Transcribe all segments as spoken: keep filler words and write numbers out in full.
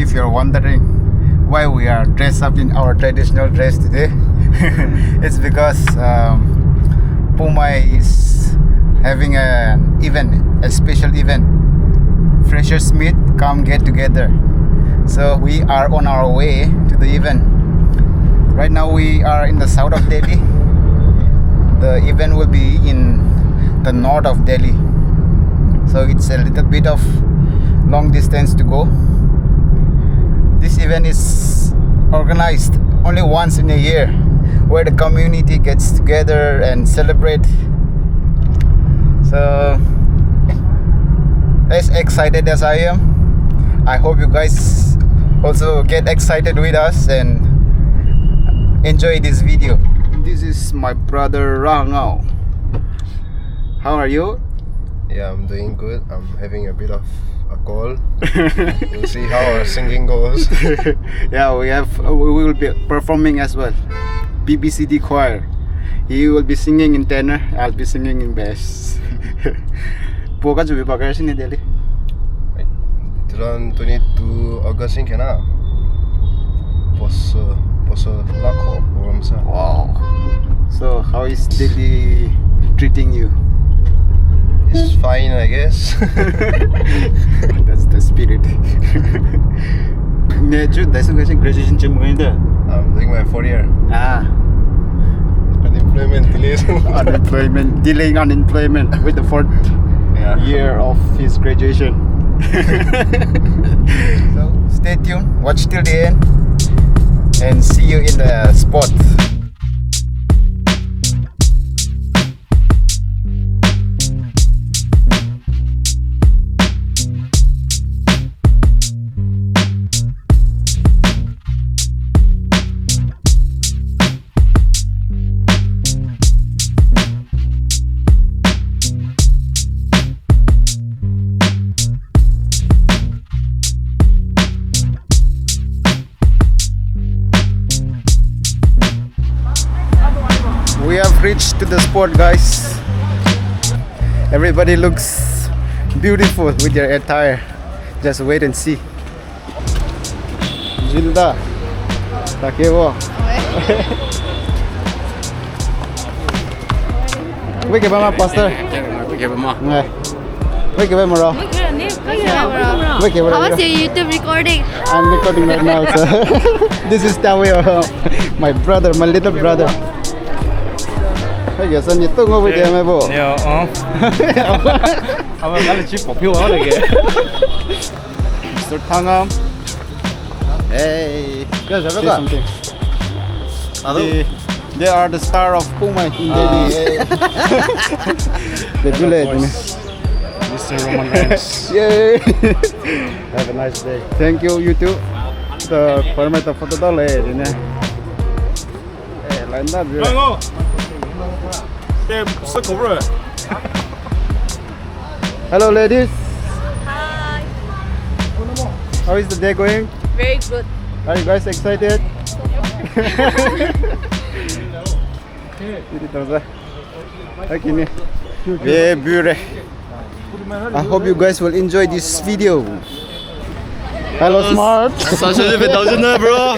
If you're wondering why we are dressed up in our traditional dress today, it's because um, Poumai is having an event, a special event, Freshers Meet, come get together. So we are on our way to the event. Right now we are in the south of Delhi. The event will be in the north of Delhi. So it's a little bit of long distance to go. This event is organized only once in a year where the community gets together and celebrate. So as excited as I am, I hope you guys also get excited with us and enjoy this video. This is my brother Rangao. How are you? Yeah, I'm doing good. I'm having a bit of a cold. We'll see how our singing goes. Yeah, we have we will be performing as well. B B C D choir. He will be singing in tenor. I'll be singing in bass. Puo kachu bi bakar sini Delhi. Two thousand twenty-two August in kena. Poso poso lako program sa. Wow. So how is Delhi treating you? It's fine, I guess. That's the spirit. Ne chu dai sung graduation chem going da. I'm doing my fourth year. Ah. Unemployment delays. Unemployment, delaying unemployment with the fourth Yeah. year of his graduation. So stay tuned, watch till the end, and see you in the spot. We have reached to the spot, guys. Everybody looks beautiful with their attire. Just wait and see. Zilda, takewo. Wait, ke ba ma, pastor. Wait, ke ba ma. Ngai. Wait, ke ba ma ro. Wait, ke ba ma ro. Wait, ke ba ma ro. How was your YouTube recording? I'm recording right now, so. This is Taweo, my brother, my little brother. Hey, guys, I'm Tongo with them, bo. Yeah, uh. Awa kali chi popi wa lagi. Mister Thangam. Hey. Say something. Hello. They, they are the star of Poumai in Delhi. They do it. Mister Roman Reigns. Yay. Have a nice day. Thank you, you too. The permit of photo dale, you know. Hey, line up, bro. Hello, ladies. Hi. How is the day going? Very good. Are you guys excited? Ini terus lah. Oke ni. Eh, bure. I hope you guys will enjoy this video. Hello, smart. Sashoju ve daojun na, bro.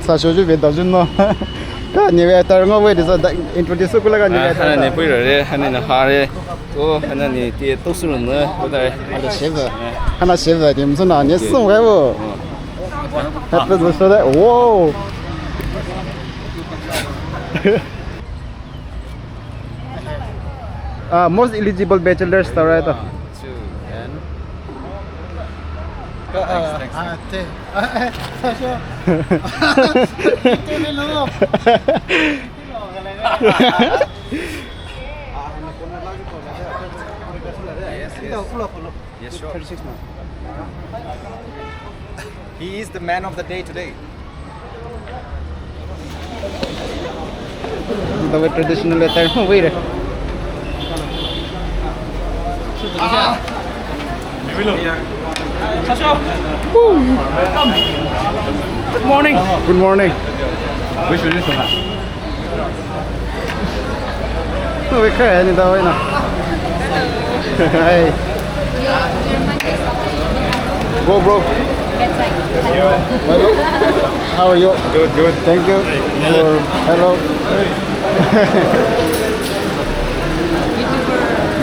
Sashoju ve daojun na. Ka ni ve tar ngo ve disa introduce kula ka ni ve tar. Hana ni pui re, hana ni ha re. Oh, hana ni ti to su na. Hana sheva. Hana sheva ti mso na ni song ga bo. Happy birthday. Wow. Uh, most eligible bachelors, right? Uh, two, and... Uh, uh, thanks, thanks. Uh, te-, uh, uh, sure. Yes, yes. Yes, sure. Thirty-six now. He is the man of the day today. The traditional attire. Wait. Good morning. Good morning. Hey. Go, bro. Hello. How are you? Good, good. Thank you for hello.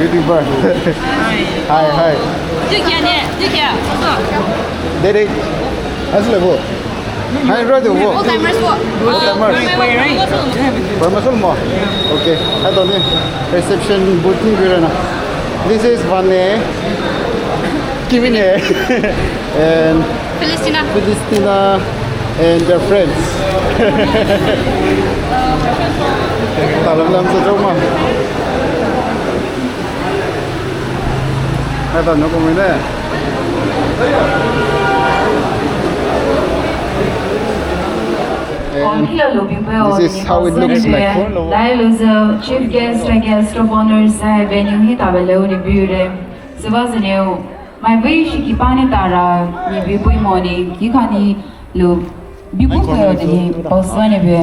YouTuber. Hi, hi. Dede. Asle bo. Hi, brother. Bo. Burma Soul mo. Okay. Hi, Tony. Reception booth ni gurana. This is Vane. Kivine. And Philistina. Philistina and their friends. Talam lam sa joma. Ada no kumine. And this is how it looks like. Lailuza chief guest, a guest of honor, sai venue hi tabelo ni bure. Sivazaneo. Mai vei shi ki pani tara ni bipui moni ki kani lu bipui ko de ni pausani be.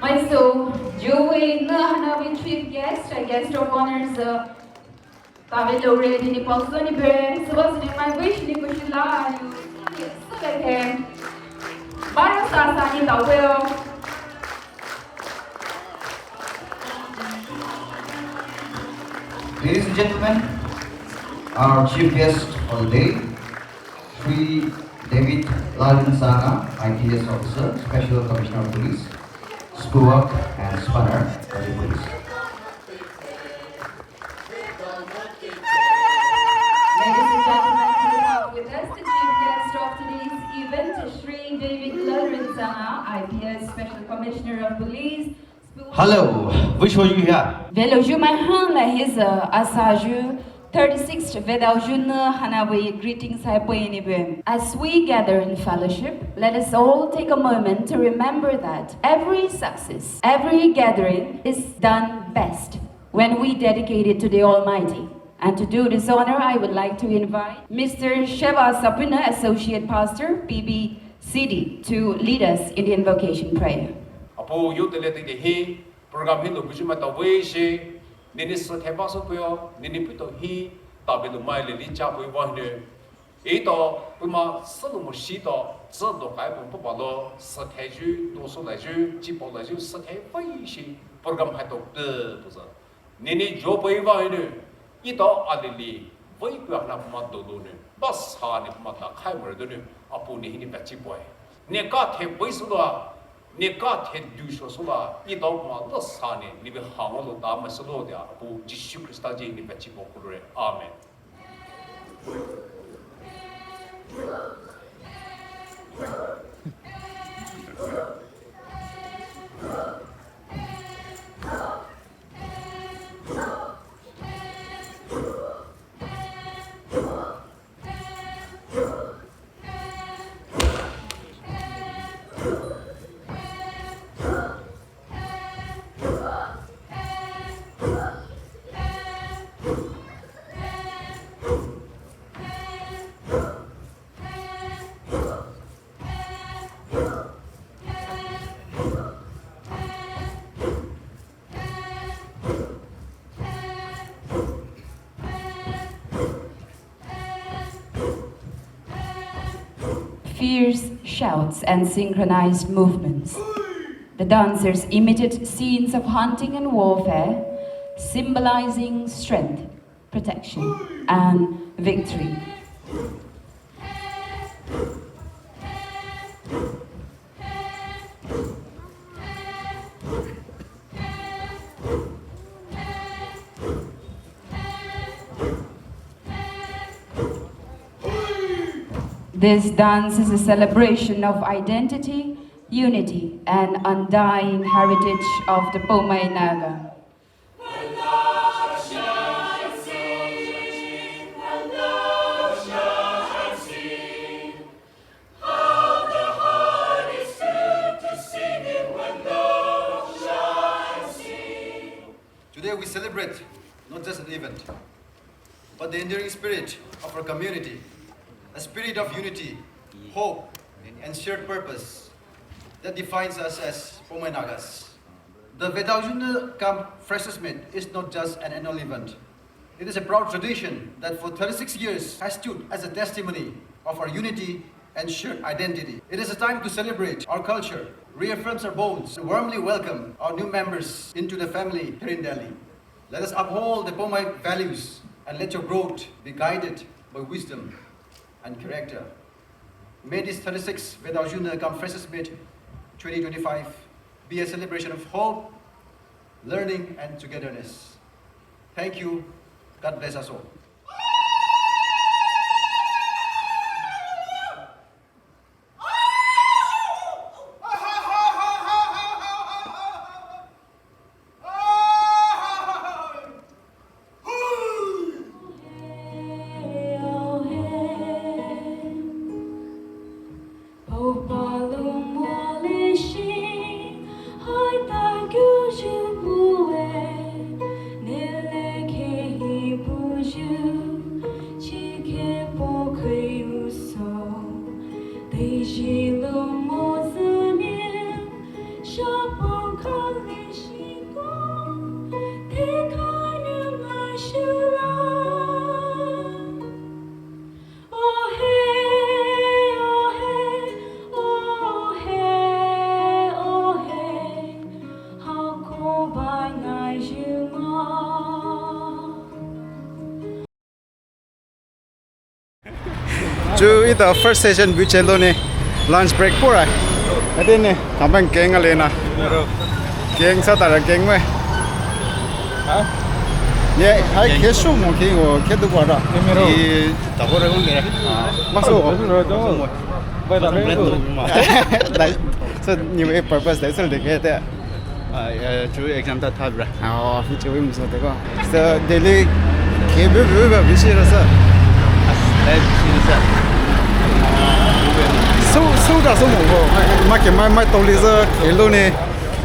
Mai so, Joey na hana we chief guest, a guest of honors, uh, tave lo re ni pausani be. Sivazaneo mai vei shi ni kushila ayu. Sivazaneo. Bara sa sa ni taweo. Ladies and gentlemen, our chief guest for the day, Shri David Lalrinsanga, I P S officer, Special Commissioner of Police, Spuvak and Spanner for the police. Ladies and gentlemen, we have with us the chief guest of today's event, Shri David Lalrinsanga, I P S Special Commissioner of Police. Hello, which one you here? Velo ju mai han la his, uh, asa ju thirty-sixth vedao ju na hana we greetings hai poi ni be. As we gather in fellowship, let us all take a moment to remember that every success, every gathering is done best when we dedicate it to the Almighty. And to do this honor, I would like to invite Mister Sheva Sapuna, Associate Pastor, P B C D, to lead us in the invocation prayer. Apo yo tele te hi program hi lo buju mata we she, nini sa theba so puyo, nini pito hi, tabe lo mai le li cha poi wa ne. Ito, puma sa lo mo shi to, sa do kai pon papa lo, sa the ju, do so la ju, chi po la ju, sa the fai shi, program hai to pe to za. Nini jo poi wa inu, ito alili, vei pua na puma dolo nu, bas ha ni puma ta khai mur donu, apu ni hini pachi poi. Ni ka the poi sula, ni ka the du sho sula, ito puma lo sa ni, ni be ha lo ta ma sula dia, apu Jisu Krista je ni pachi po kulure. Amen. Fierce shouts and synchronized movements. The dancers imitate scenes of hunting and warfare, symbolizing strength, protection, and victory. This dance is a celebration of identity, unity, and undying heritage of the Poumai Naga. Today we celebrate not just an event, but the enduring spirit of our community, a spirit of unity, hope, and shared purpose that defines us as Poumai Nagas. The Vedaojun Camp Freshers' Meet is not just an annual event, It is a proud tradition that for thirty-six years has stood as a testimony of our unity and shared identity. It is a time to celebrate our culture, reaffirms our bonds, and warmly welcome our new members into the family here in Delhi. Let us uphold the Poumai values and let your growth be guided by wisdom and character. May this thirty-sixth Vedaojuna cum Freshers' Meet twenty twenty-five be a celebration of hope, learning, and togetherness. Thank you. God bless us all. Chu ita first session bu chelo ne lunch break pura. Ate ne, tamang keng ale na. Keng sa tara keng me. Ha? Ye, hai keng. Kesu mo keng o, ke du bara. Keng me ro. Ye, tabora un de. Maso. Bai da. Dai, so ni purpose dai sel de ke te. Ah, eh, chu exam ta thabra. Oh, chu wim so te ko. So Delhi ke bu bu ba bisi ra sa. As, eh, bisi ra sa. So, so da so mo ko. Ma ke mai mai toli sa kelo ne.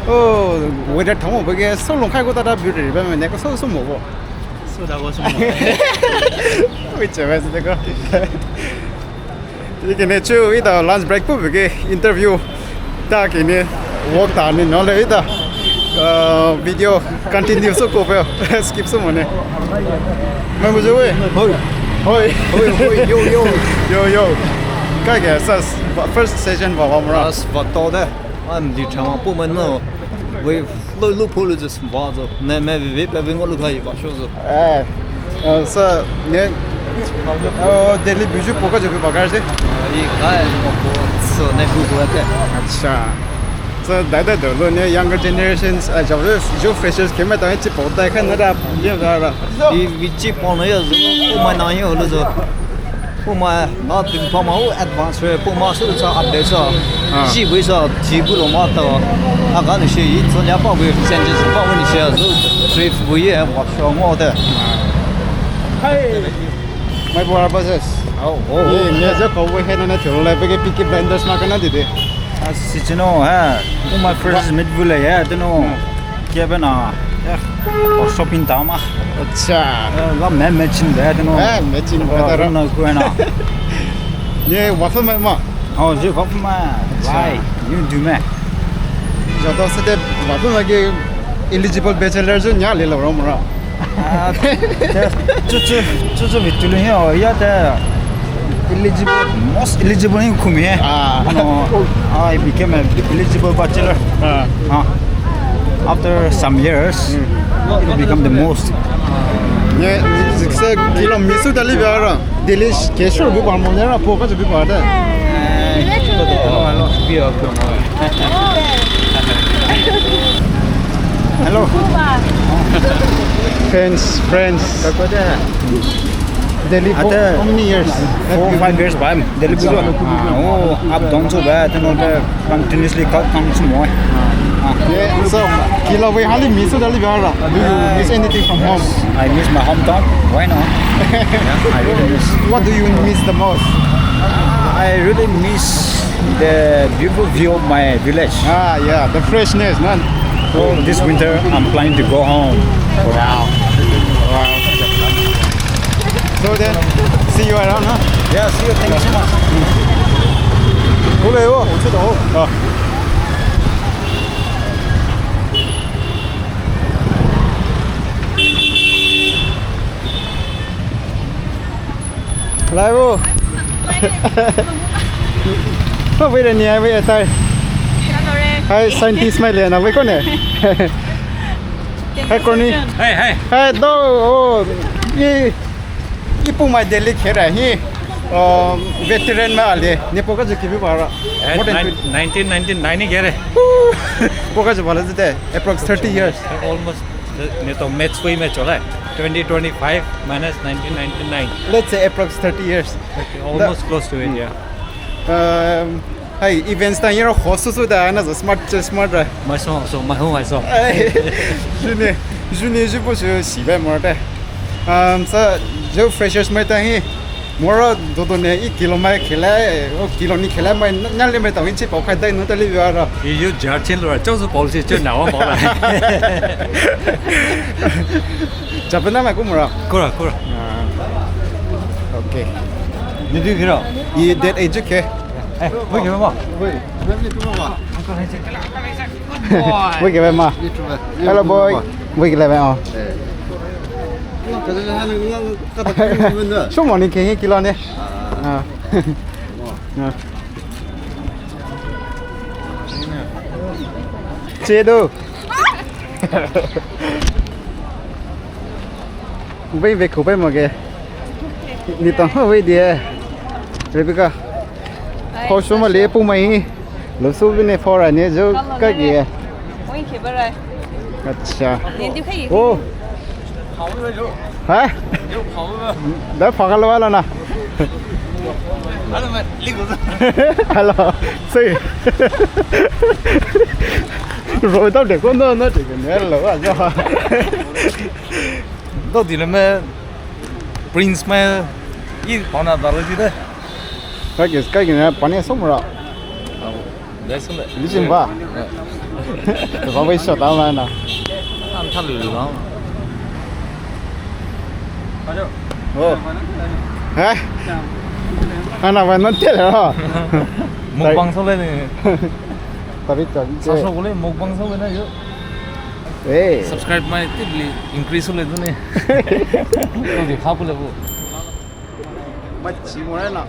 Oh, weather thamo ba ke so long khai ko ta da bu ri ba me ne ko so so mo ko. So da ko so mo. Which was the ko. Ikine chu ita lunch break pu bike interview ta kine walk ta ni no le ita, uh, video continue so ko pe skip so mo ne. Mai mo je we. Hoi. Hoi. Hoi, hoi, yo, yo. Yo, yo. Kai ke sa first session ba wa mo ra. As ba to de. An di chama pu man no. We Lo lo polo just ba zo. Ne me ve ve pe ve ngo lo khai ba sho zo. Eh. Uh, sir, ne. Oh, Delhi buju poka jo ba kar se. Ai kai mo ko so ne bu ko te. Acha. So dai dai do lo ne younger generations a jo jo freshers ke me ta chi po dai khan na da ye ga ra. I vi chi po no yo zo. Ko ma na yo lo zo. Poumai, na ting pa ma u advance re, Poumai su sa update sa. Ah. Ji wei sa, ji bu lo ma ta. A ga ni shi, yi zhen ya pa wei, changes pa wei ni shi, zu trip wei ye, wa shuo mo de. Hi. My brother, bosses. Oh, oh, oh. Ye, ne ze ko wei he na na thilo le, beke Peaky Blinders ma ka na de de. Ah, si chino, ha. Poumai first meet bu le, ya, de no. Hmm. Kia bana, eh, oh, shopping ta ma. Acha. Eh, la me me chin de, no. Eh, me chin de, oh, ta ra. Na ku na. Ye, waffle ma ma. Oh, je waffle ma. Acha. Lai, you do me. Jada se de waffle ma ke eligible bachelor jo nya le lo ro mo ra. Ah, te, chu, chu, chu, chu, vi tu le, oh, ya te. Eligible, most eligible in Khumui. Ah. No, I became a eligible bachelor. Ah. Ah. After some years, mm, it become the most. Ye, six kilo misu dali biara. Delhi ke sure bu par mo ne ra po ka bu par da. Eh, hello. Friends, friends. Delhi for how many years? Four, five years ba, Delhi bu. Ah, oh, up down so ba, then all the continuously come, come some more. Ah. Yeah, so, kila wei hali miss Delhi ba ra. Do you miss anything from home? I miss my hometown. Why not? Yeah, I really miss. What do you miss the most? I really miss the beautiful view of my village. Ah, yeah, the freshness, man. So this winter, I'm planning to go home. Wow. Wow. So then, see you around, huh? Yeah, see you. Thank you so much. Hello, hello. Oh. Hello. Hello. Hello. Hello. Hello. Hi, scientist mai le na, wei kone. Hi, Corny. Hey, hey. Hi, do. Oh, i, i pu mai Delhi khe ra hi. Um, veteran mai ale. Ne po ka ju ki bi ba ra. Eh, More than nine-, twenty. Nineteen ninety-nine ni khe re. Po ka ju ba la jite. Approx thirty years. Almost, uh, ne to maths koi me chola. Twenty twenty-five minus nineteen ninety-nine. Let's say approx thirty years. Okay, almost close to it, yeah. Um, hi, events ta yero host su da na smart, smart ra. Mai so, so, mai ho, mai so. Ai, junior, junior ji bu ju si ba mo te. Um, sa ju freshers mai ta hi. Moro dodo ne i kilo mai khele, o kilo ni khele mai nya le mai ta hi chi pao khai dai no ta le bia ra. I ju jar chin lo ra, chao su policy chu na wa mo la. Japan na mai ku mo ra. Kura, kura. Ah. Okay. Ni du kira. I date age ke. Eh, wei ke ma. Wei. Wei ke ma. Hello boy. Wei ke ma. Shu mo ni ke kilo ne. Ah. Ah. Che do. Wei wei ko wei mo ke. Ni tang wei die. Rebecca. Ho shu ma le pu mai. Lo su bi ne for ne jo ka ge. Wei ke ba ra. Acha. Oh. Ha? Da pha ka lo la na. Hello. Say. Ro da de ko no no de ne lo wa ja. Do di le me Prince mai i pa na da lo di de. Ka ge, ka ge na pa ne so mo ra. Listen ba. Ba wei shot down la na. An ta lu lu la. Oh. Ha? Ana ba no te la. Mukbang so le ne. Tabi tabi. Sa so le mukbang so le na yo. Eh. Subscribe mai te bli increase le ne. Ko di kha pu le bu. Mai chi mo na.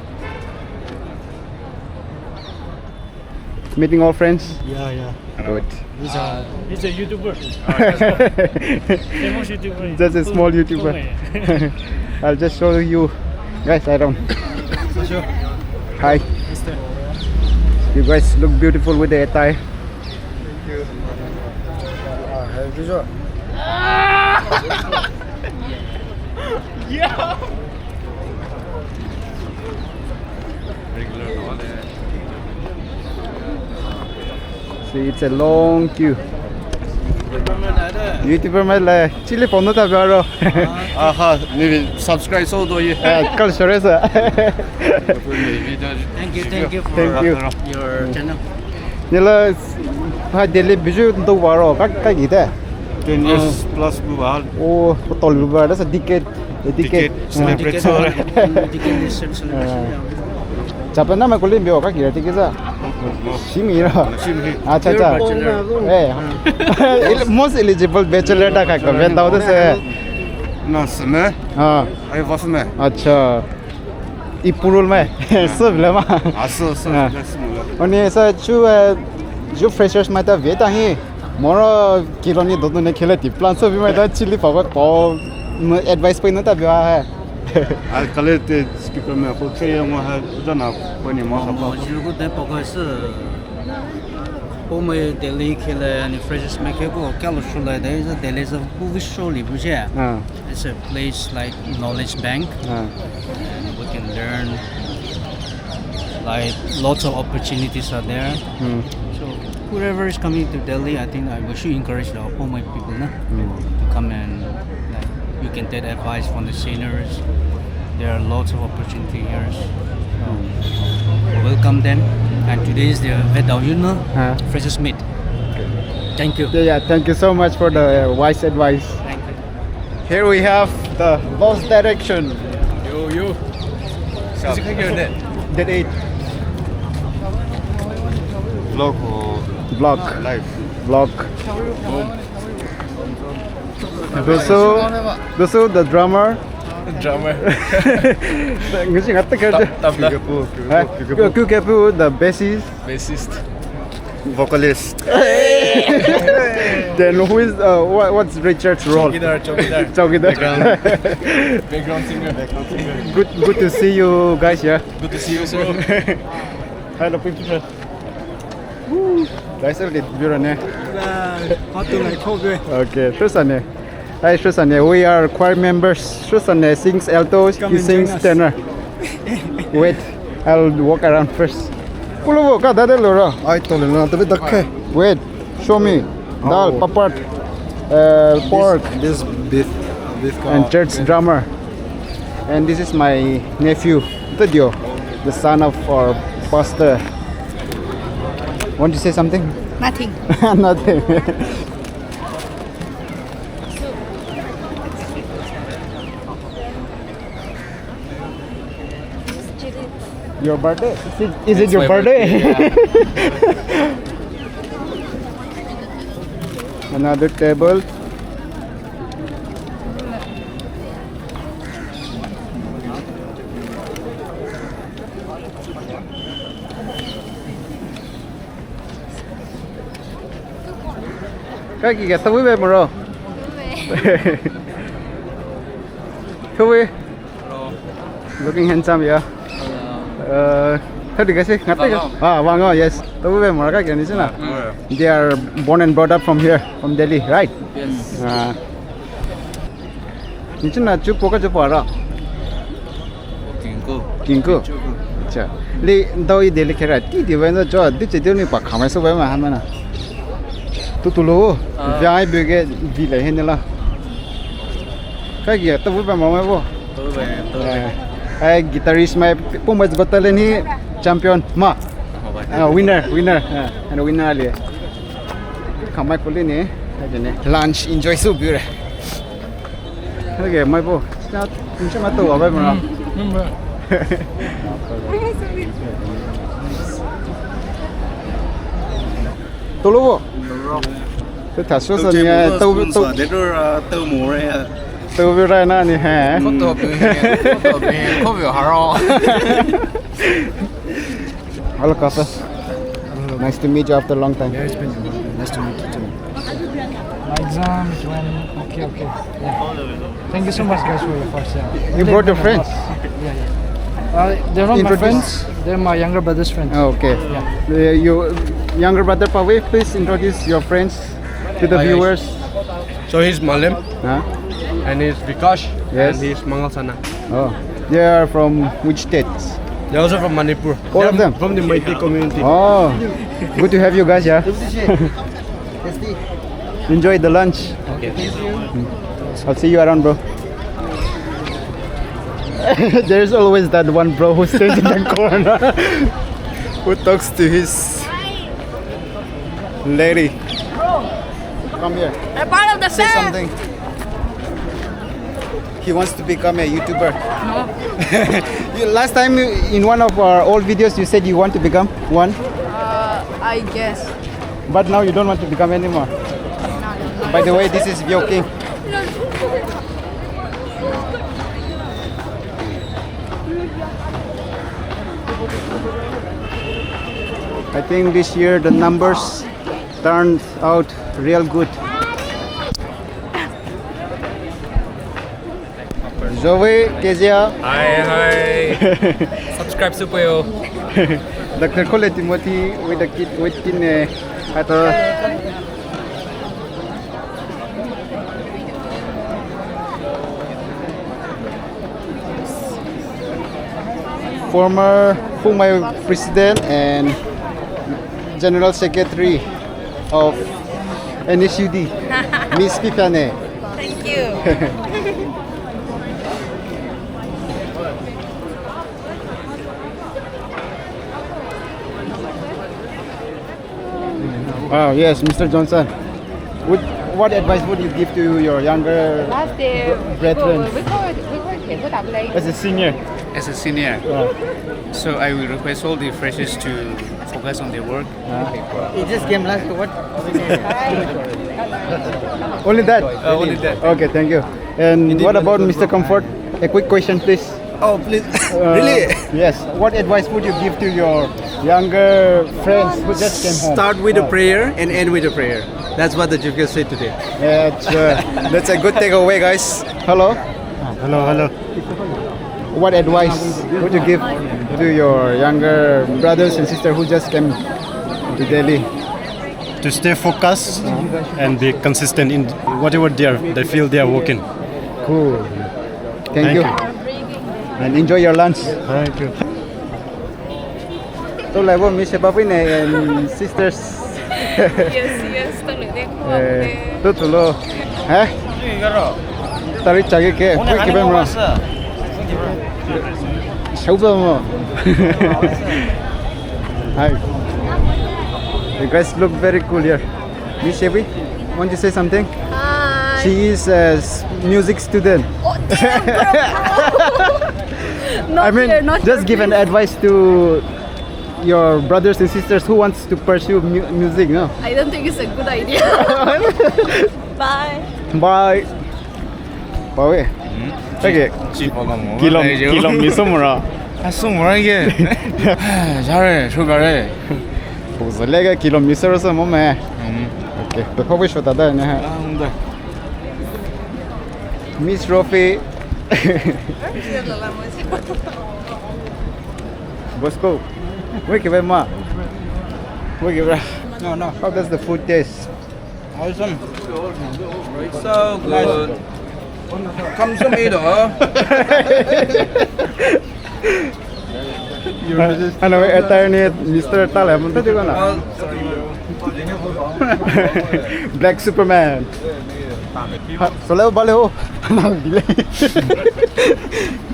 Meeting all friends? Yeah, yeah. Good. He's a, he's a YouTuber. Famous YouTuber. Just a small YouTuber. I'll just show you guys around. Hi. You guys look beautiful with the attire. Thank you. Yeah. See, it's a long queue. YouTuber mai le, chili pono ta baro. Aha, ni subscribe so do ye. Ah, kal sure sa. Thank you, thank you for your channel. Ni la, ha Delhi biju do baro, ka ka gite. Ten years plus bu ba. Oh, tol bu ba, that's a decade. Decade. Decade, celebrate so. Decade celebration. Japan na mai ko lim bio ka kira tiki sa. Shimi ra. Shimi. Acha, acha. Eh. Most eligible bachelor da ka ka ve dao de se. Na sime. Ah. Ai va sime. Acha. I purul mai. Sub le ma. Ah, sub, sub. Oni sa chu, eh, ju freshers mai ta ve ta hi. Moro kilo ni do ne khele ti plan so bi mai ta chili pa pa advice pa no ta bia hai. Al kale te speaker mai ko che yang ha da na ko ni mo sa pa. Ju ko te pa ko se. Po mai Delhi khele ni freshers mai ke ko kalo shule de Delhi sa bu vi shuli bu je. Ah. It's a place like knowledge bank, and we can learn, like, lots of opportunities are there. So whoever is coming to Delhi, I think I, we should encourage the Poumai people, na, to come and, like, you can take advice from the seniors. There are lots of opportunity here. So, welcome them. And today is the Vedao, you know, freshers meet. Thank you. Yeah, yeah, thank you so much for the, uh, wise advice. Thank you. Here we have the lost direction. Yo, yo. Date eight. Vlog or vlog. Live. Vlog. Doso, Doso the drummer. Drummer. Ngishi ngata kerja. Tabla. Huh? Kukepu, the bassist. Bassist. Vocalist. Then who is, uh, what, what's Richard's role? Chowkidar, chowkidar. Chowkidar. Background. Background singer. Good, good to see you guys, yeah. Good to see you, sir. Hello, picture. Woo. Guys, okay, beautiful ne. Hot to like, okay. Okay, terus ne. Hi, Shusane. We are choir members. Shusane sings alto, he sings tenor. Wait, I'll walk around first. Kulo ka dade lora. Ai to le na tabe dakhe. Wait, show me. Dal, papad, uh, pork. This beef, beef. And church drummer. And this is my nephew, Tadio, the son of our pastor. Want to say something? Nothing. Nothing. Your birthday? Is it, is it your birthday? Another table. Kaki ka tawi be moro. Tawi. Looking handsome, yeah. Uh, tadi kasi ngata ka? Ah, Wango, yes. Tawi be moro kaki ni sina. They are born and brought up from here, from Delhi, right? Yes. Ah. Nichina chu poka chu para. Kingku. Kingku. Acha. Le doi dele kera ti di wen cho di che di ni pa khamai so wen ma hamana. Tu tu lo. Vai bege di le hen la. Kaki tawi ba ma. Tawi ba. Ai guitarist mai pumba battalion hi champion ma. Ah, winner, winner. Ah, and winner le. Khamai kuli ni. Lunch enjoy so bure. Okay, mai po. Sina, sina mato wa bai mara. Tolo wo. Te thaso sa ni to to. Tolo mo re. To bi ra na ni ha. Photo bi, photo bi, ko bi haro. Hello, Kasa. Hello. Nice to meet you after a long time. Yeah, it's been a while. Nice to meet you too. My exam went okay, okay. Yeah. Thank you so much, guys, for your first, yeah. You brought your friends? Yeah, yeah. Uh, they're not my friends. They're my younger brother's friends. Oh, okay. Yeah. Uh, your younger brother, Pawe, please introduce your friends to the viewers. So he's Malim. Huh? And he's Vikash. Yes. And he's Mangalsana. Oh, they are from which states? They're also from Manipur. All of them? From the Meitei community. Oh, good to have you guys, yeah. Enjoy the lunch. Okay. I'll see you around, bro. There's always that one bro who stays in the corner who talks to his lady. Come here. I'm part of the fam. Say something. He wants to become a YouTuber. No. You, last time you, in one of our old videos, you said you want to become one. Uh, I guess. But now you don't want to become anymore. No, no, no. By the way, this is Vio King. I think this year the numbers turned out real good. Zoe, Kezia. Hi, hi. Subscribe supayo. Doctor Kole Timothy with the kid, with kid ne. Ato. Former Pungmai President and General Secretary of N S U D, Miss Pipane. Thank you. Wow, yes, Mister Johnson. Would, what advice would you give to your younger brethren? As a senior. As a senior. So I will request all the freshers to focus on their work. He just came last, what? Only that? Uh, only that. Okay, thank you. And what about Mister Comfort? A quick question, please. Oh, please. Uh, really? Yes. What advice would you give to your younger friends who just came home? Start with a prayer and end with a prayer. That's what the chief guest said today. That's, uh, that's a good takeaway, guys. Hello. Hello, hello. What advice would you give to your younger brothers and sisters who just came to Delhi? To stay focused and be consistent in whatever they are, they feel they are working. Cool. Thank you. Thank you. And enjoy your lunch. Thank you. Tolai bo, Miss Babuine and sisters. Yes, yes, tolai de. Eh, tu tu lo. Eh? Tari chagi ke, koi kibe mo. Shauba mo. Hi. You guys look very cool here. Miss Shebi, want to say something? Hi. She is a s-, music student. Oh, damn, bro. Not I mean, here, not just here, give an please. Advice to your brothers and sisters who wants to pursue mu-, music, no? I don't think it's a good idea. Bye. Bye. Bawe. Hmm? Okay. Chi, chi pa kamo. Kilom, kilom mi somora. Ah, somora ke. Jare, shugare. Bozale ke kilom mi soro sa mo me. Hmm. Okay. Pe pa wi shota da ne ha. Ah, unda. Miss Rofi. Bosco. Wait, wait, ma. Wait, wait. No, no. How does the food taste? Awesome. It's so good. Come to me, though. Ano, attorney, Mister Tale, mo tadi ko na. Black Superman. Ha, solo bale ho. Na bile.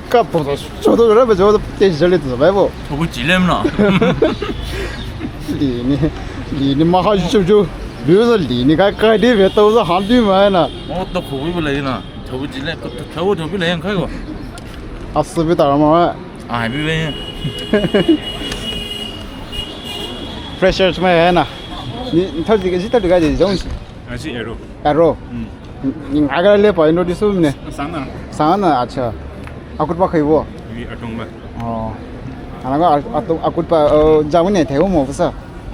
Ka po to, so to ra ba jo to te jale to ba bo. Thobu chilem na. Li ni, li ni ma ha ju ju. Lu so li ni ka ka de ve to so han di ma na. O to thobu bale na. Thobu chile, thobu thobu le yang kai ko. Asu bi ta ma. Ai bi be. Freshers mai hai na. Ni thau ji ji ta ga ji jong. Asi ero. Ero. Hmm. Ni agara le pa ino di sum ne. Sana. Sana, acha. Akut pa khai bo. Ni atong ba. Oh. Ana ga akut pa, oh, jamu ne thai mo sa.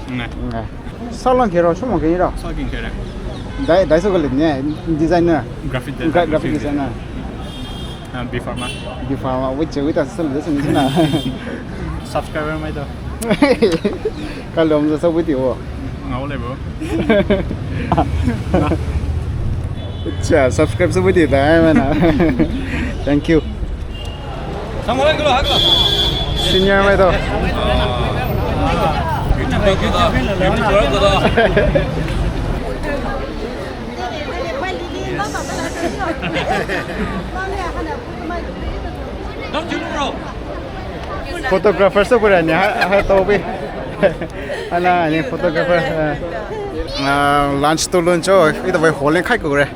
Ngai. Ngai. Salon khe ro, shomong khe ro. Salon khe ro. Dai, dai so kale ne, designer. Graphic designer. Gra-, graphic designer. Ah, B Pharma. B Pharma, wait, wait, asal dai so ni na. Subscriber mai to. Kalom sa wait wo. Ngau le bo. Acha, subscribe sa wait dai mana. Thank you. Senior mai to. Photographer so pura ni ha, ha to bi. Ana ni photographer. Ah, lunch to lunch o, ita bai hole khai ko re.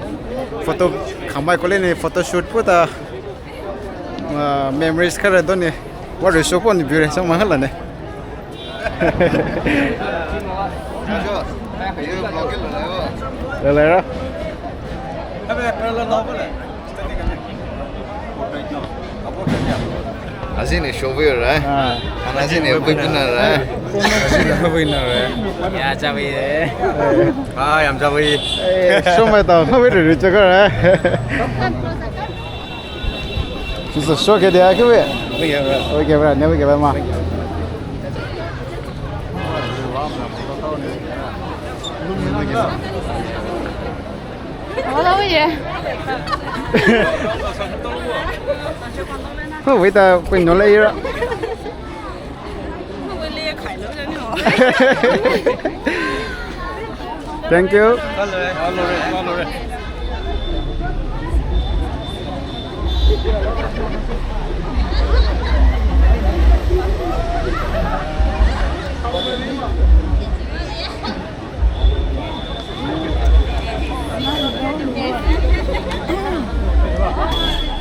Photo khambai ko le ni photo shoot puta. Ah, memories kha re do ni. Wa re so pon bi re so ma hala ne. Lele ra. Aji ni show view ra. Ah. Ana aji ni webinar ra. Aji ni webinar ra. Ya, jawi. Ah, yam jawi. Eh, show mai ta, webinar ri chaka ra. She's a show ke dia ke we. Okay, bro. Okay, bro. Never give up, ma. Hello, yeah. Oh, wait, uh, wait, no, later. Thank you.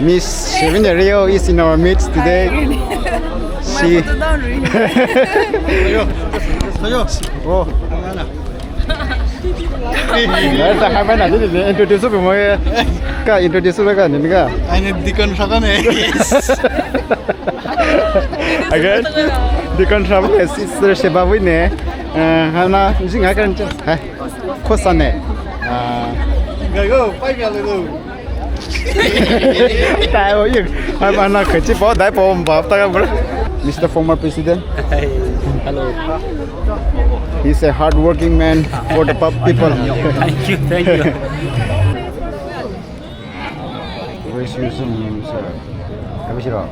Miss Sherina Rio is in our midst today. She. Oh. Lai ta hai mai na ni introduce pe mo e. Ka introduce pe ka ni ka. Aine Deacon Shaka ne. Again, Deacon Shaka ne, Sister Sheba Wui ne. Eh, hana jing ha kan cha. Hai. Khosane. Ah. Go, go, pai bia le go. Dai wo ying. Hai ba na khachi pao dai pao ba ta ka bro. Mister Former President. Hi. Hello. He's a hard-working man for the pub- people. Thank you, thank you. Where's your son, sir? Kabishiro.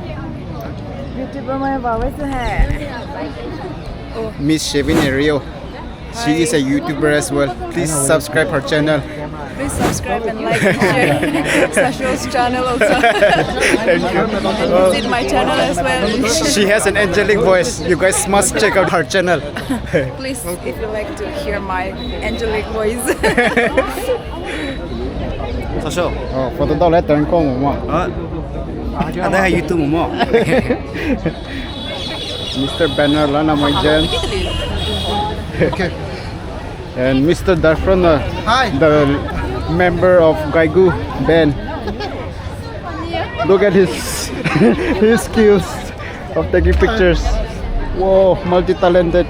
YouTuber mai ba where's the hair? Miss Shevin Rio. She is a YouTuber as well. Please subscribe her channel. Please subscribe and like and share Sasho's channel also. Thank you. And visit my channel as well. She has an angelic voice. You guys must check out her channel. Please, if you like to hear my angelic voice. Sasho. Oh, photo dao lai turn ko mo. Ah. Ada hai YouTube mo. Mister Banner lana mai jen. Okay. And Mister Darfrona, hi, the member of Gaigu band. Look at his his skills of taking pictures. Whoa, multi-talented.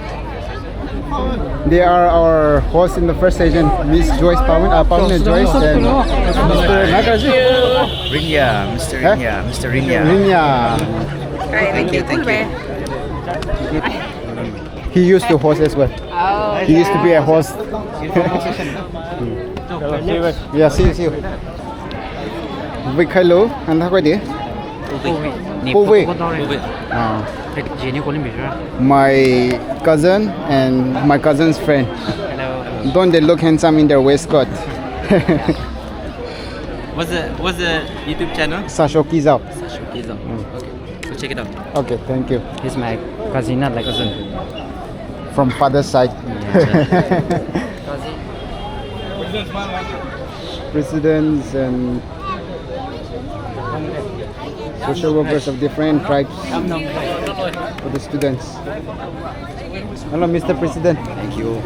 They are our hosts in the first session, Miss Joyce Pawan, uh, Pawan Joyce and Mister Nagaji. Rinya, Mister Huh? Rinya, Mister Rinya. Rinya. Thank you, thank you. He used to host as well. Oh, he used to be a host. Yeah, see you, see you. Wait, hello, and how are you? Puwe. Puwe. Ah. My cousin and my cousin's friend. Hello. Don't they look handsome in their waistcoat? What's the, what's the YouTube channel? Sasho Kizao. Sasho Kizao. Mm. Okay. So check it out. Okay, thank you. He's my cousin, not like cousin. From father's side. Yeah. Presidents and social workers of different tribes for the students. Hello, Mister President. Thank you.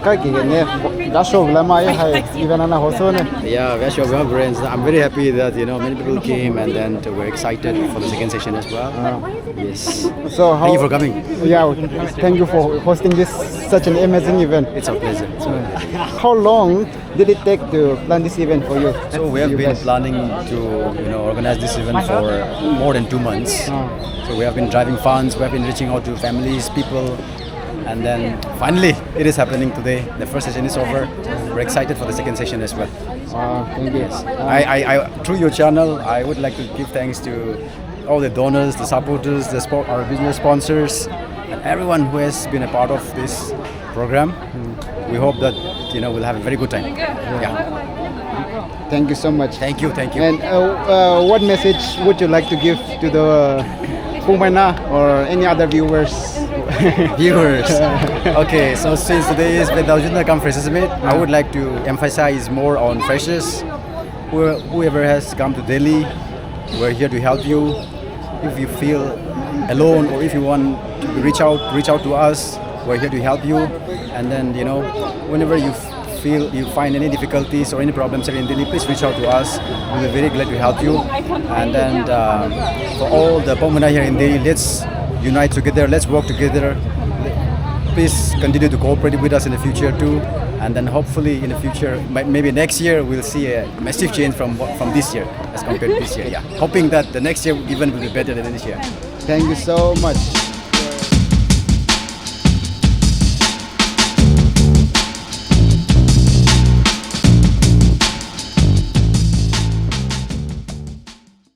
Ka ki ne, da show la mai hai, even ana hoso ne. Yeah, we are sure we have friends. I'm very happy that, you know, many people came and then we're excited for the second session as well. Ah. Yes. So how, thank you for coming. Yeah, thank you for hosting this, such an amazing event. It's our pleasure. It's our pleasure. How long did it take to plan this event for you? So we have been planning to, you know, organize this event for more than two months. Ah. So we have been driving funds, we have been reaching out to families, people, and then finally it is happening today. The first session is over. We're excited for the second session as well. Wow, thank you. Yes. I, I, I, through your channel, I would like to give thanks to all the donors, the supporters, the spo- our business sponsors, and everyone who has been a part of this program. We hope that, you know, we'll have a very good time. Yeah. Thank you so much. Thank you, thank you. And uh, uh, what message would you like to give to the Pumena or any other viewers? Viewers. Okay, so since today is Vedaujuna come Freshers Meet, I would like to emphasize more on freshers. Who- Whoever has come to Delhi, we're here to help you. If you feel alone or if you want to reach out, reach out to us. We're here to help you. And then, you know, whenever you f- feel you find any difficulties or any problems here in Delhi, please reach out to us. We'll be very glad to help you. And then uh, for all the Pumena here in Delhi, let's unite together. Let's work together. Please continue to cooperate with us in the future too. And then hopefully in the future, may- maybe next year, we'll see a massive change from what- from this year as compared to this year. Yeah, hoping that the next year even will be better than this year. Thank you so much.